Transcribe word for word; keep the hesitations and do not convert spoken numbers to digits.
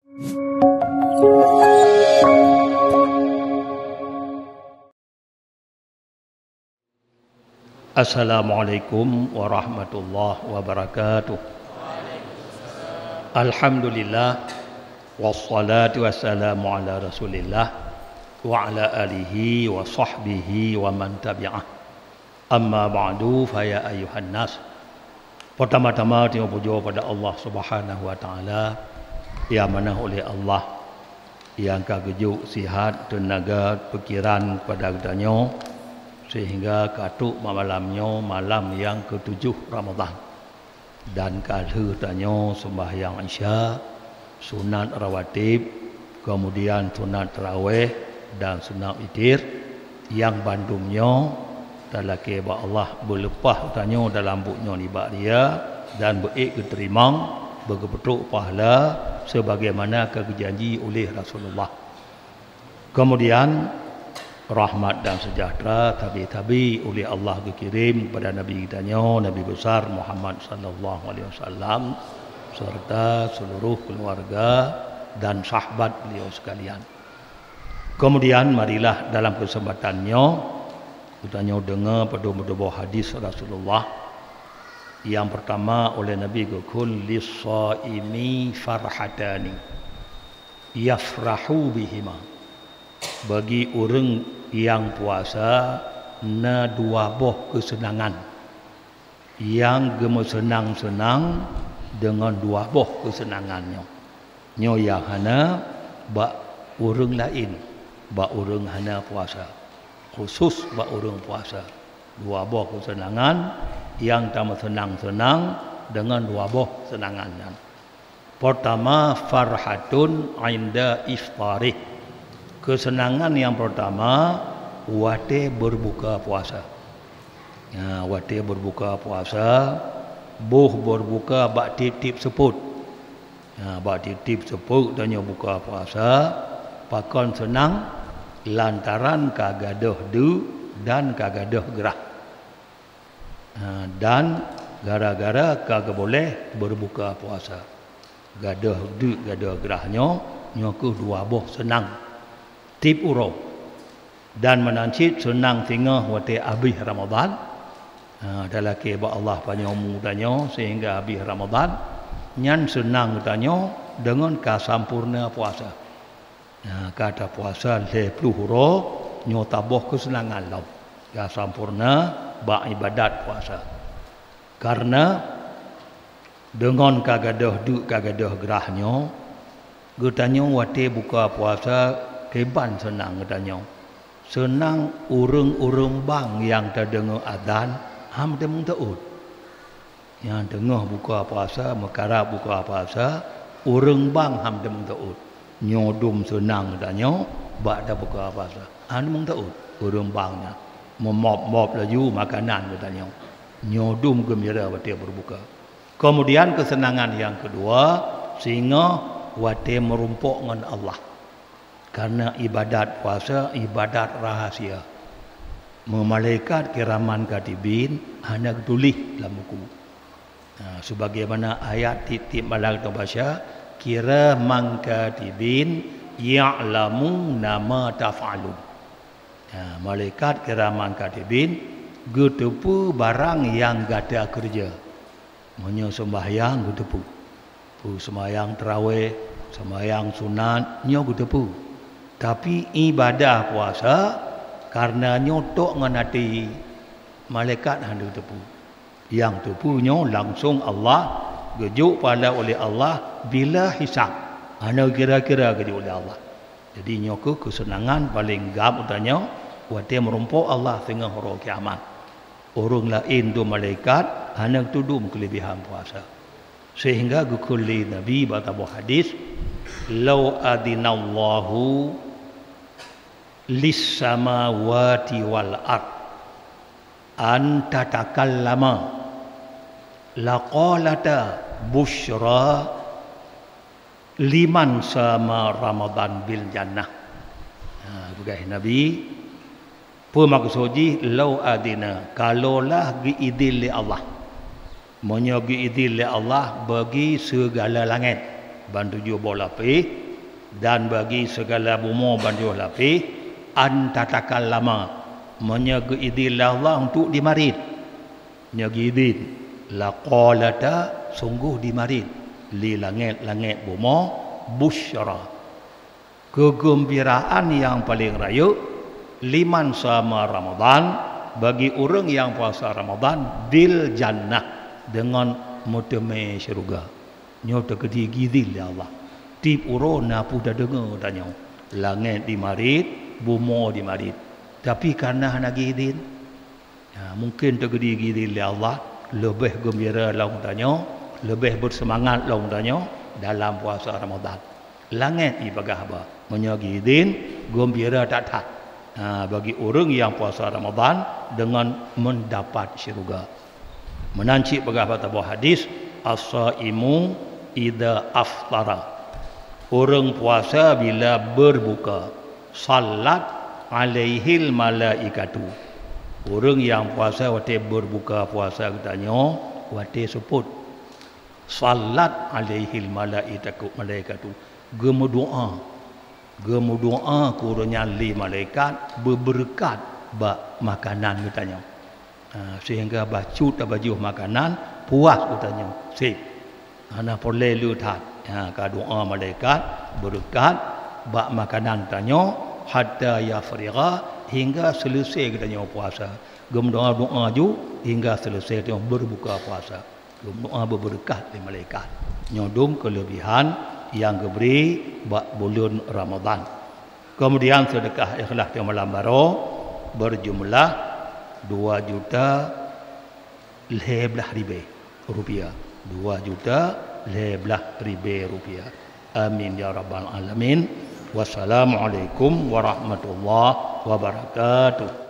Assalamualaikum warahmatullahi wabarakatuh. Alhamdulillah, wassalatu wassalamu ala Rasulillah, wa ala alihi wa sahbihi wa man tabi'ah. Amma ba'du, fa ya ayyuhan nas. Pertama-tama, tanyoe pujoe pada Allah Subhanahu wa Taala, nyang mana oleh Allah nyang ka geujok sihat, teunaga, pikiran kepada geutanyoe, sehingga ka trok bak malam nyoe, malam nyang ketujoh Ramadhan. Dan ka lheueh tanyoe seumbahyang Isya, sunat rawatib, kemudian sunat tarawih dan sunat witir, nyang bandum nyoe talakée bak Allah beuleupah tanyoe dalam buet nyoe nibak Dia dan beuék geuteurimong, beugeupeutrok pahala sebagaimana ka geujanji oleh Rasulullah. Kemudian, rahmat dan sejahtera tabi-tabi oleh Allah geukirém kepada Nabi geutanyoe, Nabi Besar Muhammad sallallahu alaihi wasallam, serta seluruh keluarga dan sahabat beliau sekalian. Kemudian, marilah dalam kesempatan nyoe, geutanyoe deungoe padum meutuboh hadis Rasulullah. Nyang pertama, oleh Nabi geukheun, "Lis-shaimi farhatani yafrahu bihima." Bagi ureuëng nyang puasa na dua boh keuseunangan. Nyang geumeuseunang-seunang deungon dua boh keuseunangan nyoe. Nyoe nyang hana bak ureuëng laén, bak ureuëng hana puasa. Khusus bak ureuëng puasa. Dua boh keuseunangan nyang tameuseunang-seunang deungon dua boh seunangan nyan. Pertama, farhatun inda iftarih. Keuseunangan nyang pertama, watée beureubuka puasa. Ya, watée beureubuka puasa, boh beureubuka bak tieb-tieb seupôt. Ya, bak tieb-tieb seupôt tanyoe buka puasa, pakon seunang, lantaran ka gadôh deuk dan ka gadôh grah. Ha, dan gara-gara ka geuboléh beureubuka puasa. Gadôh deuk, gadôh grah nyoe, nyoe kheueh dua boh seunang tieb uroe. Dan meunan cit seunang singoh watée abéh Ramadhan, ha, talakée bak Allah panyang umu tanyoe sehingga abéh Ramadhan, nyan seunang tanyoe deungon ka sampoereuna puasa. Nah, ka tapuasa lhée ploh uroe, nyoe taboh keuseunangan lom. Ka sampoereuna bak iébadat puasa. Kareuna deungon ka gadôh deuk, ka gadôh grah nyoe, geutanyoe watée buka puasa kiban seunang geutanyoe. Seunang ureuëng-ureuëng bang nyang tadeungoe azan, han teumeung teuôt. Nyang teungoh buka puasa, meukarab buka puasa, ureuëng bang han teumeung teuôt. Nyoe dum seunang tanyoe bak tabuka puasa. Han teumeung teuôt, ureuëng bang nyan meumop-mop laju makanan geutanyoe. Nyoe dum geumbira watée beureubuka. Keumudian keuseunangan nyang keudua, singoh watée meurumpok ngon Allah. Kareuna iébadat puasa iébadat rahasia. Meumalaikat kiraman katibin hana geutuléh lam buku. Nah, sebagaimana ayat tieb-tieb malam geutanyoe baca, kiraman katibin ya'lamuna ma taf'alun. Nah, malaikat kiraman katibin geuteupeue barang nyang gata keureuja. Meunyoe seumbahyang geuteupeue, peue seumbahyang tarawih, seumbahyang sunat, nyoe geuteupeue. Tapi iébadat puasa, kareuna nyoe tok ngon até, malaikat hana geuteupeue. Nyang teupeue nyoe langsong Allah, geujok pahala uleh Allah bila hisab. Hana kira-kira geujok uleh Allah. Jadi nyoe kheueh keuseunangan paleng gam geutanyoe watée meurumpok Allah singoh uroe kiamat. Ureuëng laén dum malaikat hana geutudum keulebihan puasa. Sehingga geukheun lé Nabi bak saboh hadis, "Lau adinallahu lis samawati wal ard an tatakallama laqalata busyra liman sama Ramadan bil jannah." Ha, peugah Nabi, peue maksud jih, "Lau adina, kalaulah geuidin lé Allah." Meunyoe geuidin lé Allah bagi segala langét, ban tujoh boh lapéh, dan bagi sigala bumoe ban tujoh lapéh, an tatakallama, meunyoe geuidhin lé Allah untuk dimarit. Nyoe geuidhin, laqalata, sunggoh dimarit lé langét-langét bumoe, busyra, keugeumbiraan nyang paleng rayeuk, liman sama Ramadan, bagi ureuëng nyang puasa Ramadan, bil jannah, deungon meuteumé syeuruga. Nyoe teukeudi geuidhin lé Allah. Tieb uroe na peue tadeungoe tanyoe, langét dimarit, bumoe dimarit. Tapi kareuna hana geuidhin, ya, mungken teukeudi geuidhin lé Allah, leubeh geumbira lom tanyoe, leubeh beuseumangat lom tanyoe dalam puasa Ramadan. Langét jibagaih haba, meunyoe geuidhin, geumbira that-that. Ha, bagi ureuëng nyang puasa Ramadan deungon meudapat syeuruga. Meunan cit peugah bak saboh hadis, "As-shaimu idza aftara." Ureuëng puasa bila beureubuka, "shallat alaihil malaikatu." Ureuëng nyang puasa watée beureubuka puasa geutanyoe watée seupôt, "shallat alaihil malaikatu, malaikatu." Geumeudoá, geumeudoá keu ureuëng nyan lé malaikat beubeureukat bak makanan geutanyoe. Ha, sehingga bacut tabajoh makanan, puas geutanyoe, sép. Hana peureulée le that. Ha, ka doá malaikat beureukat bak makanan tanyoe, hatta yafrigha, hingga seuleusoe geutanyoe puasa. Geumeudoá-doá ju hingga seuleusoe tanyoe beureubuka puasa. Geumeudoá beubeureukat lé malaikat. Nyoe dum keuleubihan nyang geubri bak buleuen Ramadhan. Keumudian seudeukah ikhlaih teuma lam baroe beujumlah dua juta lhée blaih ribée rupiah. Dua juta lhée blaih ribée rupiah. Amin ya rabbal alamin. Wassalamualaikum warahmatullahi wabarakatuh.